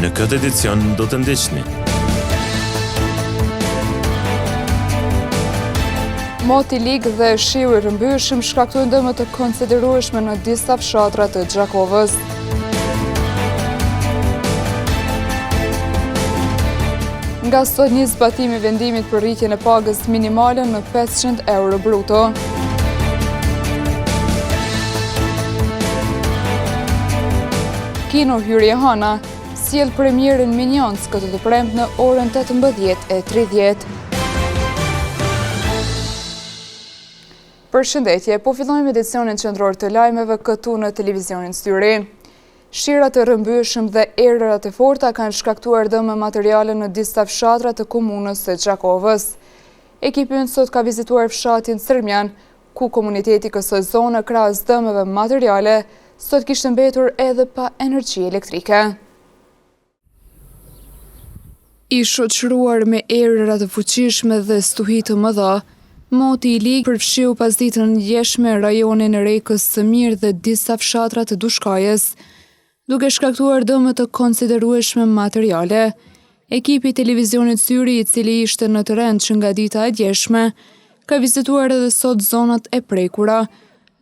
Në këtë edicion do të ndiqni. Moti i lig dhe shiu i rrëmbyeshëm shkaktojnë dëme të konsiderueshme në disa fshatra të Gjakovës. Nga sot nis zbatimi i vendimit për rritjen e pagës minimale në 500 euro bruto. Kino Hyri e Hana, sjell premierën Minions këtë të premte në orën 18.30. Përshëndetje, po fillojmë edicionin qendror të lajmeve këtu në televizionin Syri. Shirat e rrëmbyeshëm dhe erërat e forta kanë shkaktuar dëme materiale në disa fshatra të komunës së Gjakovës. Ekipi ynë sot ka vizituar fshatin Cërmjan, ku komuniteti i kësaj zone krahas dëmeve materiale, sot kishte mbetur edhe pa energji elektrike. I shoqëruar me erëra të fuqishme dhe stuhi të mëdha, moti i lig përfshiu pasditen e djeshme rajonin e Rekës së Mirë dhe disa fshatra të Dushkajës, duke shkaktuar dëme të konsiderueshme materiale. Ekipi i televizionit Syri, i cili ishte në terren që nga dita e djeshme, ka vizituar edhe sot zonat e prekura.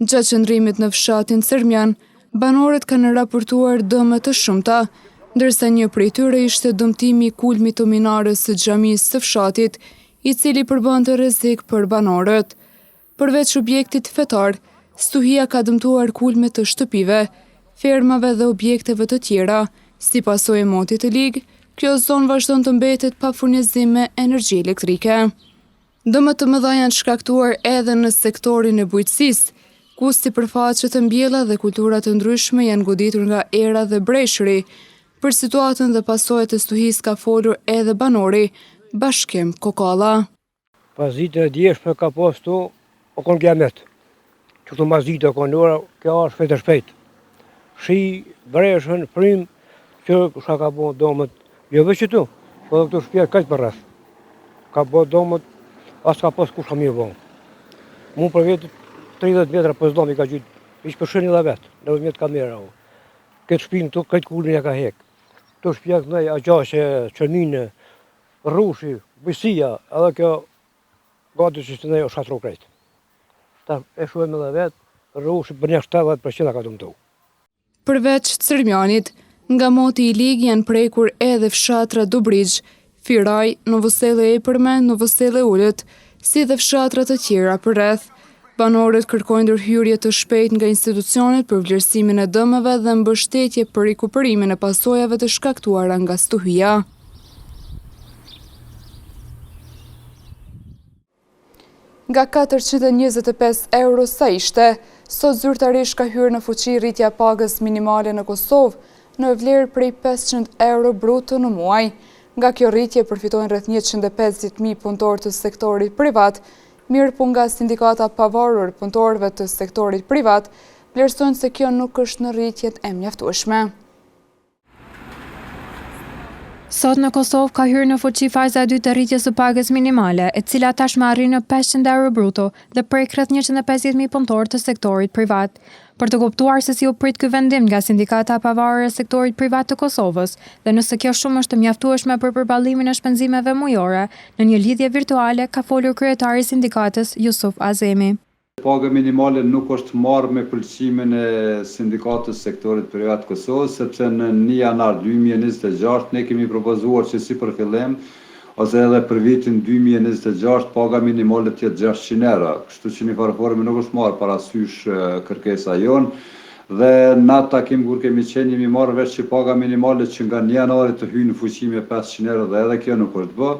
Gjatë qëndrimit në fshatin Cërmjan, banorët kanë raportuar dëme të shumta, ndërsa një prej tyre ishte dëmtimi i kulmit të minares së xhamisë së fshatit, i cili përbënte rrezik për banorët. Përveç objektit fetar, stuhia ka dëmtuar kulme të shtëpive, fermave dhe objekteve të tjera. Si pasojë e motit të lig, kjo zonë vazhdon të mbetet pa furnizim me energji elektrike. Dëme të mëdha janë shkaktuar edhe në sektorin e bujqësisë, ku sipërfaqe të mbjella dhe kultura të ndryshme janë goditur nga era dhe breshëri. Për situatën dhe pasojat e stuhisë ka folur edhe banori, Bashkim Kokalla. Pasditen e djeshme ka pas tu, o konë kiamet. Qëtu masdite o konë ora, kjo është shpejt e shpejt. Shi, breshën, frymë, që shka ka bo domët, jo veç qëtu, po edhe këtu shpia krejt përreth. Ka bo domët, as ka pas kush ka mirë bo. Mu për vetë 30 metra për dhomë i ka gjytë, ish për shëni dhe vetë, nëpërmjet kamera. Këtë shpinë këtu, këtë kulmin e ka hek. Këtu shpia këndej, a gjashe, qërmine, rrushi, bujqësia, edhe kjo gati që së o shkatru krejt. Ta e shohim edhe vetë, rrushi për një 70% ka dëmtu. Përveç Cërmjanit, nga moti i lig janë prekur edhe fshatrat Dobrixhë, Firaj, Novosellë e Epërme, Novosellë e Ulët, si dhe fshatra të tjera përreth. Banorët kërkojnë ndërhyrje të shpejtë nga institucionet për vlerësimin e dëmeve dhe mbështetje për rikuperimin e pasojave të shkaktuara nga stuhia. Nga 425 euro sa ishte, sot zyrtarisht ka hyrë në fuqi rritja e pagës minimale në Kosovë, në vlerë prej 500 euro bruto në muaj. Nga kjo rritje përfitojnë rreth 150.000 punëtorë të sektorit privat, mirëpo nga Sindikata e Pavarur e Punëtorëve të Sektorit Privat, vlerësojnë se kjo nuk është një rritje e mjaftueshme. Sot në Kosovë ka hyrë në fuqi faza e dytë e rritjes së pagës minimale, e cila tashmë arrin në 500 euro bruto dhe prek rreth 150.000 punëtorë të sektorit privat. Për të kuptuar se si u prit ky vendim nga Sindikata e Pavarur e Sektorit Privat të Kosovës dhe nëse kjo shumë është e mjaftueshme për përballimin e shpenzimeve mujore, në një lidhje virtuale ka folur kryetari i sindikatës Jusuf Azemi. Paga minimale nuk është marrë me pëlqimin e Sindikatës së Sektorit Privat të Kosovës, sepse në një janar 2026 ne kemi propozuar që si për fillim ose edhe për vitin 2026 paga minimale të jetë 600 euro, kështu që një farë forme nuk është marrë parasysh kërkesa jonë dhe në atë takim kur kemi qenë jemi marrë vesh që paga minimale që nga një janari të hyjë në fuqi me 500 euro dhe edhe kjo nuk është bë.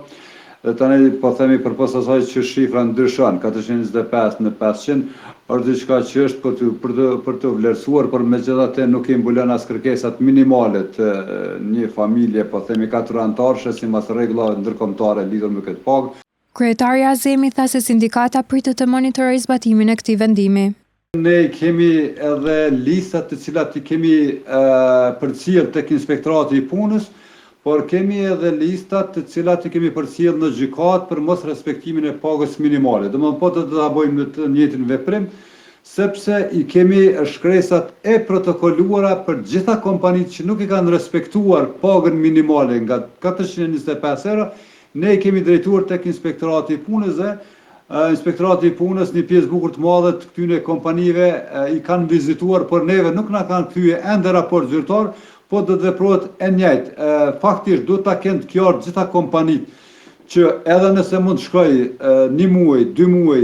Dhe tani po themi përpos asaj që shifra ndryshon, 425 në 500, është diçka që është për të për të për të vlerësuar, por megjithatë nuk i mbulon as kërkesat minimale të një familje, po themi katëranëtarëshe sipas rregullave ndërkombëtare lidhur me këtë pagë. Kryetari Azemi tha se sindikata pritet të monitorojë zbatimin e këtij vendimi. Ne kemi edhe listat të cilat i kemi përcjellë tek Inspektorati i Punës, por kemi edhe listat të cilat i kemi përcjellë në gjykatë për mosrespektimin e pagës minimale. Domethënë po do ta bëjmë të njëjtin veprim, sepse i kemi shkresat e protokoluara për gjitha kompanitë që nuk e kanë respektuar pagën minimale nga 425 euro, ne i kemi drejtuar tek Inspektorati i Punës dhe Inspektorati i Punës një pjesë bukur të madhe të këtyre kompanive i kanë vizituar, por neve nuk na kanë kthyer ende raport zyrtar, po do të veprohet e njëjtë. Faktisht duhet ta kenë të qartë gjitha kompanitë që edhe nëse mund të shkojë një muaj, dy muaj,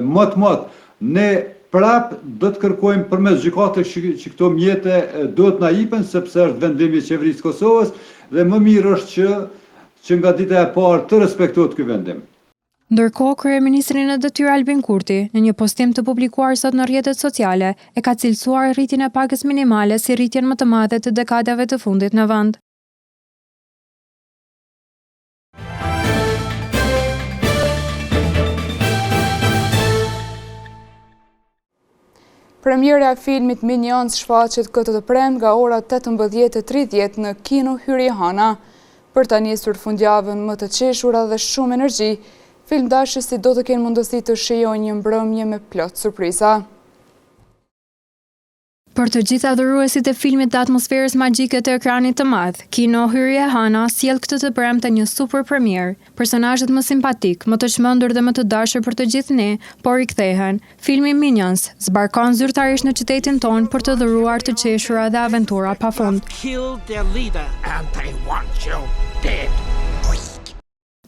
më të madh, ne prapë do të kërkojmë përmes gjykatës që, që këto mjete duhet na jipen sepse është vendim i qeverisë së Kosovës dhe më mirë është që që nga dita e parë të respektohet ky vendim. Ndërkohë, kryeministri në detyrë Albin Kurti, në një postim të publikuar sot në rrjetet sociale, e ka cilësuar rritjen e pagës minimale si rritjen më të madhe të dekadave të fundit në vend. Premiera e filmit Minions shfaqet këtë të premte nga ora 18.30 në Kino Hyri Hana. Për ta nisur fundjavën me të qeshura dhe shumë energji, filmdashësit do të kenë mundësi të shijojnë një mbrëmje me plot surpriza. Për të gjithë adhuruesit e filmit dhe atmosferës magjike të ekranit të madh, Kino Hyrie Hana sjell këtë të premte një super premierë. Personazhet më simpatikë, më të çmendur dhe më të dashur për të gjithë ne, po rikthehen. Filmi Minions zbarkon zyrtarisht në qytetin tonë për të dhuruar të qeshura dhe aventura pa fund.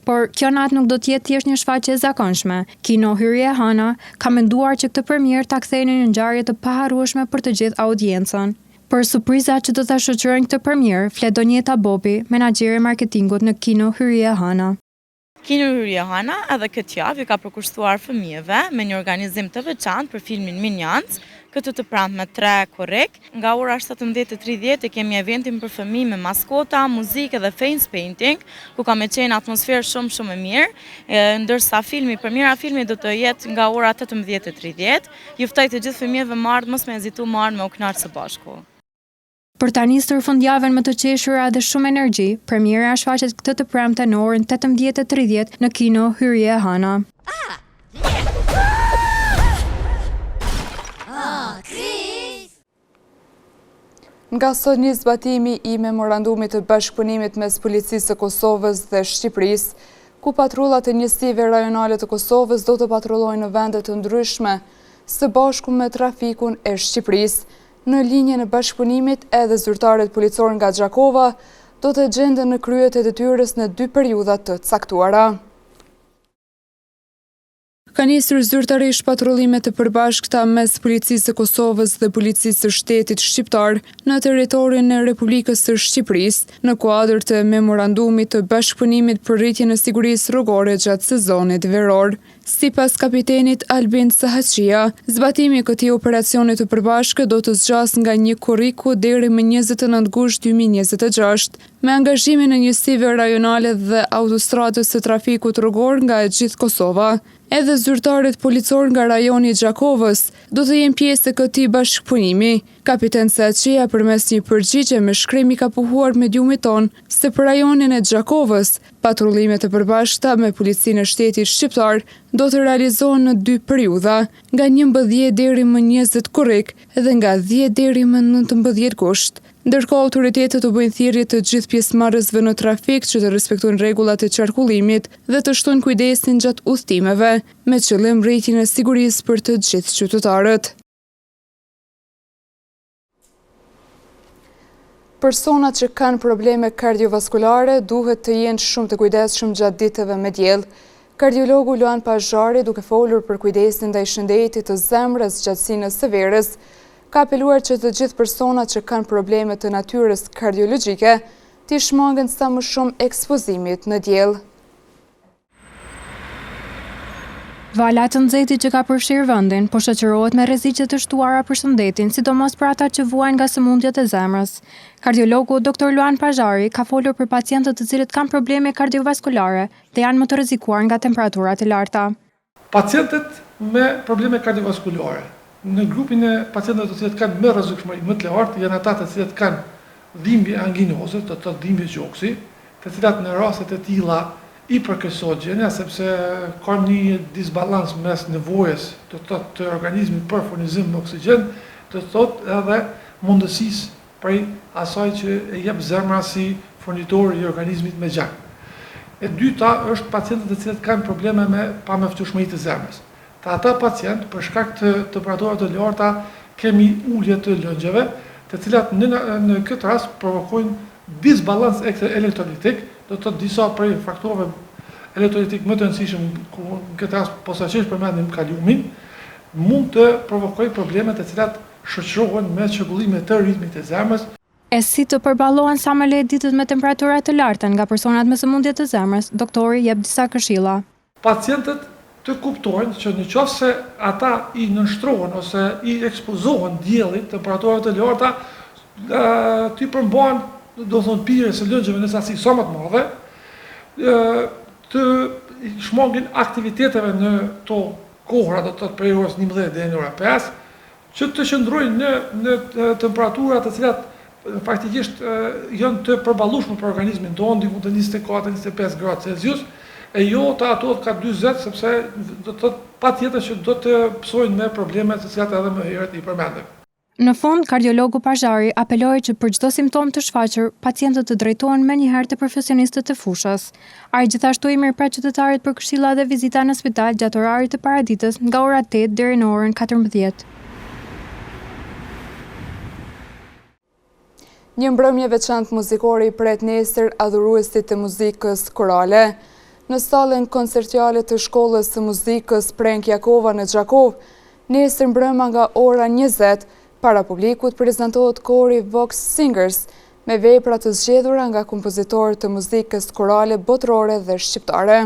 Por, kjo natë nuk do të jetë thjesht një shfaqje e zakonshme. Kino Hyrie Hana ka menduar që këtë premierë ta kthejë në një ngjarje të paharrueshme për të gjithë audiencën. Për surprizat që do ta shoqërojnë këtë premierë, flet Donjeta Bobi, menaxhere e marketingut në Kino Hyrie Hana. Kino Hyrie Hana edhe këtë javë i ka përkushtuar fëmijëve me një organizim të veçantë për filmin Minions, këtë të premte me 3 korrik. Nga ora 17.30 e kemi eventin për fëmijë me maskota, muzikë dhe face painting, ku ka me qenë atmosferë shumë shumë e mirë, ndërsa filmi, premiera filmi do të jetë nga ora 18.30. Ju ftoj të gjithë fëmijëve me ardhë, mos me hezitu me ardhë me u knaqë së bashku. Për ta nisur fundjavën me të qeshura dhe shumë energji, premiera shfaqet këtë të premte në orën 18:30 në Kino Hyrie Hana. Nga sot nis zbatimi i memorandumit të bashkëpunimit mes Policisë së Kosovës dhe Shqipërisë, ku patrullat e njësive rajonale të Kosovës do të patrullojnë në vende të ndryshme, së bashku me trafikun e Shqipërisë. Në linjën e bashkëpunimit edhe zyrtarët policorë nga Gjakova do të gjenden në krye të detyrës në dy periudha të caktuara. Ka nisur zyrtarisht patrullimet e përbashkëta mes Policisë së Kosovës dhe Policisë së Shtetit Shqiptar në territorin e Republikës së Shqipërisë, në kuadër të memorandumit të bashkëpunimit për rritjen e sigurisë rrugore gjatë sezonit veror. Sipas kapitenit Albin Sahaçia, zbatimi i këtij operacioni të përbashkët do të zgjasë nga 1 korriku deri më 29 gusht 2026, me angazhimin e njësive rajonale dhe autostradës së trafikut rrugor nga e gjithë Kosova. Edhe zyrtarët policorë nga rajoni i Gjakovës do të jenë pjesë e këtij bashkëpunimi. Kapiten Sahaçia përmes një përgjigje me shkrim i ka pohuar mediumit tonë se për rajonin e Gjakovës, patrullimet e përbashkëta me Policinë e Shtetit Shqiptar do të realizohen në dy periudha, nga 11 deri më 20 korrik dhe nga 10 deri më 19 gusht. Ndërkohë autoritetet u bëjnë thirrje të gjithë pjesëmarrësve në trafik që të respektojnë rregullat e qarkullimit dhe të shtojnë kujdesin gjatë udhëtimeve, me qëllim rritjen e sigurisë për të gjithë qytetarët. Personat që kanë probleme kardiovaskulare duhet të jenë shumë të kujdesshëm gjatë ditëve me diell. Kardiologu Luan Pazhari duke folur për kujdesin ndaj shëndetit të zemrës gjatë stinës së verës, ka apeluar që të gjithë personat që kanë probleme të natyrës kardiologjike t'i shmangen sa më shumë ekspozimit në diell. Vala e të nxehtit që ka përfshirë vendin, po shoqërohet me rreziqe të shtuara për shëndetin, sidomos për ata që vuajnë nga sëmundjet e zemrës. Kardiologu Dr. Luan Pazhari ka folur për pacientët të cilët kanë probleme kardiovaskulare dhe janë më të rrezikuar nga temperaturat e larta. Pacientët me probleme kardiovaskulare, në grupin e pacientëve të cilët kanë më rrezikshmëri më të lartë janë ata të cilët kanë dhimbje anginoze, do të thotë dhimbje gjoksi, të cilat në raste të tilla I përkeqësohet gjendja sepse ka një disbalans mes nevojës, do të thotë të organizmit për furnizim me oksigjen, do të thotë edhe mundësisë prej asaj që e jep zemra si furnitor i organizmit me gjak. E dyta është pacientët të cilët kanë probleme me pamjaftueshmëri të zemrës. Te ata pacientë, për shkak të temperaturave të larta, kemi ulje të lëngjeve, të cilat në në këtë rast provokojnë disbalans elektrolitik, do të thotë disa prej faktorëve elektrolitik më të rëndësishëm, ku në këtë rast posaçërisht përmendim kaliumin, mund të provokojë probleme të cilat shoqërohen me çrregullime të ritmit të zemrës. E si të përballohen sa më lehtë ditët me temperatura të larta nga personat me sëmundje të zemrës, doktori jep disa këshilla. Pacientët të kuptojnë që në qoftë se ata i nënshtrohen ose i ekspozohen diellit, temperaturave të larta, t'i përmbahen, do të thonë pirjes së lëngjeve në sasi sa më të madhe, të shmangin aktiviteteve në këto kohëra, do të thotë prej orës 11 deri në ora 5, që të qëndrojnë në në temperatura të cilat faktikisht janë të përballueshme për organizmin tonë, diku te 24, 25 gradë Celsius, e jo te ato ka 40, sepse do të thotë patjetër që do të pësojnë me probleme të cilat edhe më herët i përmendëm. Në fund, kardiologu Pazhari apeloi që për çdo simptomë të shfaqur, pacientët të drejtohen menjëherë te profesionistët e fushës. Ai gjithashtu i mirëpret qytetarët për këshilla dhe vizita në spital gjatë orarit të paradites nga ora 8 deri në orën 14. Një mbrëmje e veçantë muzikore i pret nesër adhuruesit e muzikës korale. Në sallën koncertiale të shkollës së muzikës Prenk Jakova në Gjakovë, nesër mbrëma nga ora 20, para publikut prezantohet kori Vox Singers, me vepra të zgjedhura nga kompozitorë të muzikës korale botërore dhe shqiptare.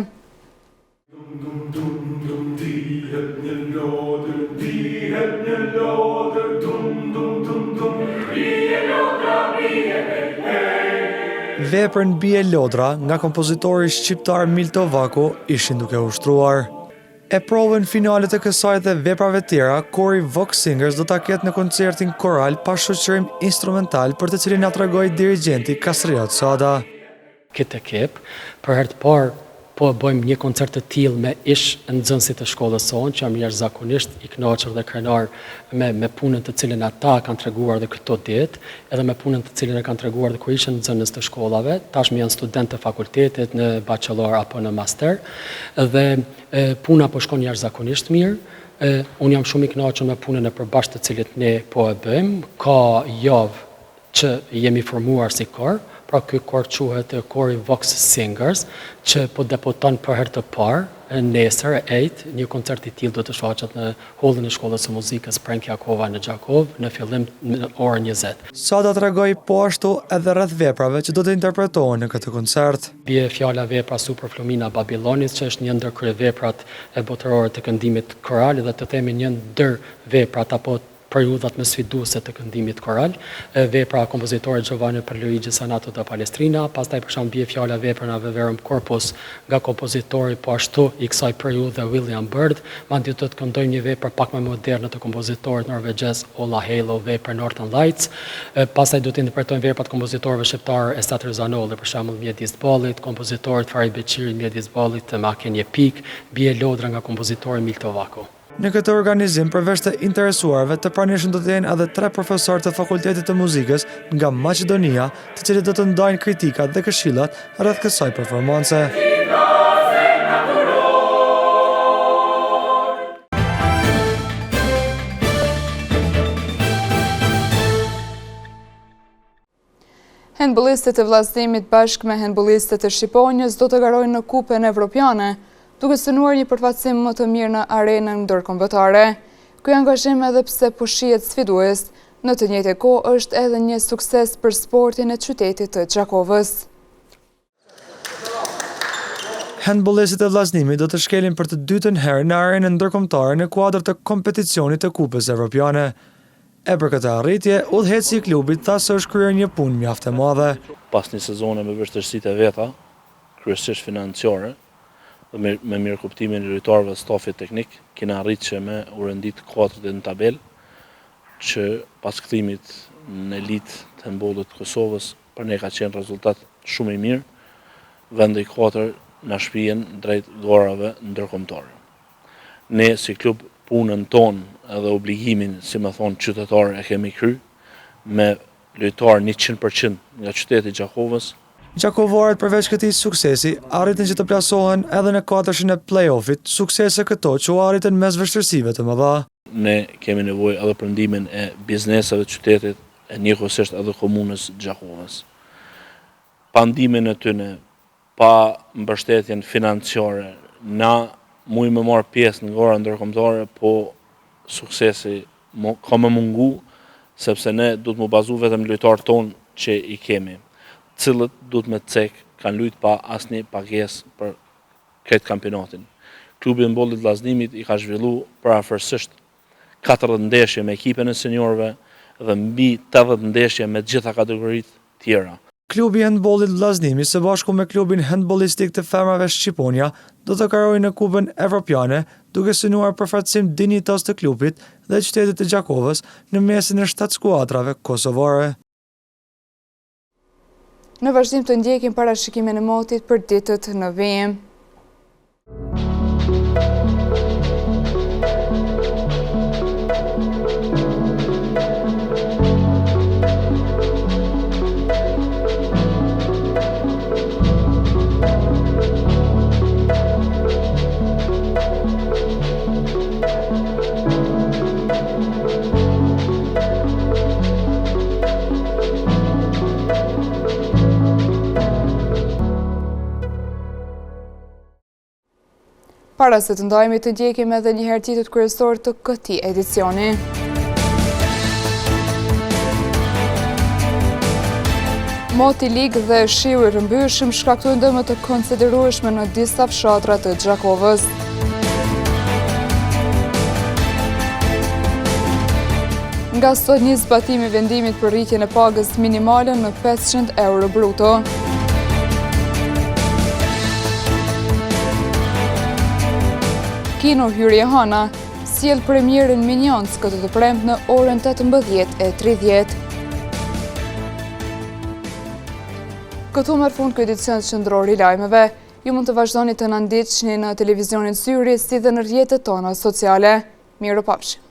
Veprën Bie Lodra nga kompozitori shqiptar Milto Vaku ishin duke ushtruar. E provën finale të kësaj dhe veprave tjera, kori Vox Singers do ta ketë në koncertin koral pa shoqërim instrumental për të cilin na tregoi dirigjenti Kastriot Sada. Këtë ekip, për herë të parë po e bëjmë një koncert të tillë me ish nxënësit e shkollës sonë, që jam jashtëzakonisht i kënaqur dhe krenar me me punën të cilën ata kanë treguar dhe këto ditë, edhe me punën të cilën e kanë treguar dhe kur ishin nxënës të shkollave, tashmë janë studentë të fakultetit në bachelor apo në master dhe puna po shkon jashtëzakonisht mirë. Unë jam shumë i kënaqur me punën e përbashkët të cilën ne po e bëjmë. Ka javë që jemi formuar si kor, pra ky kor quhet kori Vox Singers, që po debuton për herë të parë nesër e enjte, një koncert i tillë do të shfaqet në hollin e shkollës së muzikës Prenk Jakova në Gjakovë në fillim në orën 20. Sada tregoi po ashtu edhe rreth veprave që do të interpretohen në këtë koncert. Bie fjala vepra Super Flumina Babylonis që është një ndër kryeveprat e botërore të këndimit koral dhe të themi një ndër veprat apo periudhat më sfiduese të këndimit koral, vepra e kompozitorit Giovanni Pierluigi Sanato da Palestrina, pastaj për shembull bie fjala veprën Ave Verum Corpus nga kompozitori po ashtu i kësaj periudhe William Byrd, mandej do të këndojmë një vepër pak më moderne të kompozitorit norvegjez Ola Heilo veprën Northern Lights, pastaj do të interpretojmë vepra të kompozitorëve shqiptarë Esat Rizanolli për shembull Mjedis Ballit, kompozitorit Fahri Beqiri Mjedis Ballit Me a ke një pikë, Bie Lodra nga kompozitori Milto Vako. Në këtë organizim përveç të interesuarve të pranishëm do të jenë edhe tre profesorë të Fakultetit të Muzikës nga Maqedonia, të cilët do të ndajnë kritikat dhe këshillat rreth kësaj performance. Hendbollistët e Vëllaznimit bashkë me hendbollistët e Shqiponjës do të garojnë në Kupën Evropiane, duke synuar një përfaqësim më të mirë në arenën ndërkombëtare. Ky angazhim edhe pse po shihet sfidues, në të njëjtën kohë është edhe një sukses për sportin e qytetit të Gjakovës. Hendbollistët e Vëllaznimit do të shkelin për të dytën herë në arenën ndërkombëtare në kuadër të kompeticionit të Kupës Evropiane. E për këtë arritje, udhëheqësi i klubit tha se është kryer një punë mjaft e madhe. Pas një sezone me vështirësitë e veta, kryesisht financiare, dhe me, me mirëkuptimin e lojtarëve dhe stafit teknik, kena arrit që me u rendit katërti në tabelë, që pas kthimit në elitë të hendbollit të Kosovës, Për ne ka qenë rezultat shumë i mirë. Vendi i katërt na shpien drejt garave ndërkombëtare. Ne si klub punën tonë edhe obligimin, si me thonë, qytetar e kemi kry me lojtarë 100% nga qyteti i Gjakovës. Gjakovarët përveç këtij suksesi, arritën që të plasohen edhe në katërshin e play-off-it, suksese këto që u arritën mes vështirësive të mëdha. Ne kemi nevojë edhe për ndihmën e bizneseve të qytetit e njëkohësisht edhe komunës së Gjakovës. Pa ndihmën e tyne, pa mbështetjen financiare, na mujmë me marrë pjesë në gara ndërkombëtare, po suksesi ka me mungu, sepse ne duhet mu bazu vetëm në lojtarët tonë që i kemi, të cilët duhet me cek kanë lujt pa asnjë pagesë për krejt kampionatin. Klubi i Hendbollit Vëllaznimit i ka zhvillu përafërsisht 40 ndeshje me ekipin e seniorëve dhe mbi 80 ndeshje me të gjitha kategoritë tjera. Klubi i Hendbollit Vëllaznimi së bashku me klubin hendbollistik të femrave Shqiponja do të garojnë në Kupën Evropiane, duke synuar përfaqësim dinjitoz të klubit dhe qytetit të Gjakovës në mesin e shtatë skuadrave kosovare. Në vazhdim të ndjekim parashikimin e motit për ditët në vijim. Para se të ndajemi të ndjekim edhe njëherë titujt kryesorë të këtij edicioni. Moti i lig dhe shiu i rrëmbyeshëm shkaktojnë dëme të konsiderueshme në disa fshatra të Gjakovës. Nga sot nis zbatimi i vendimit për rritjen e pagës minimale në 500 euro bruto. Kino Hyrije Hana, sjell premierën Minions këtë të premte në orën 18.30. Këtu merr fund ky edicion qendror i lajmeve. Ju mund të vazhdoni të na ndiqni në televizionin Syri si dhe në rrjetet tona sociale. Mirupafshim.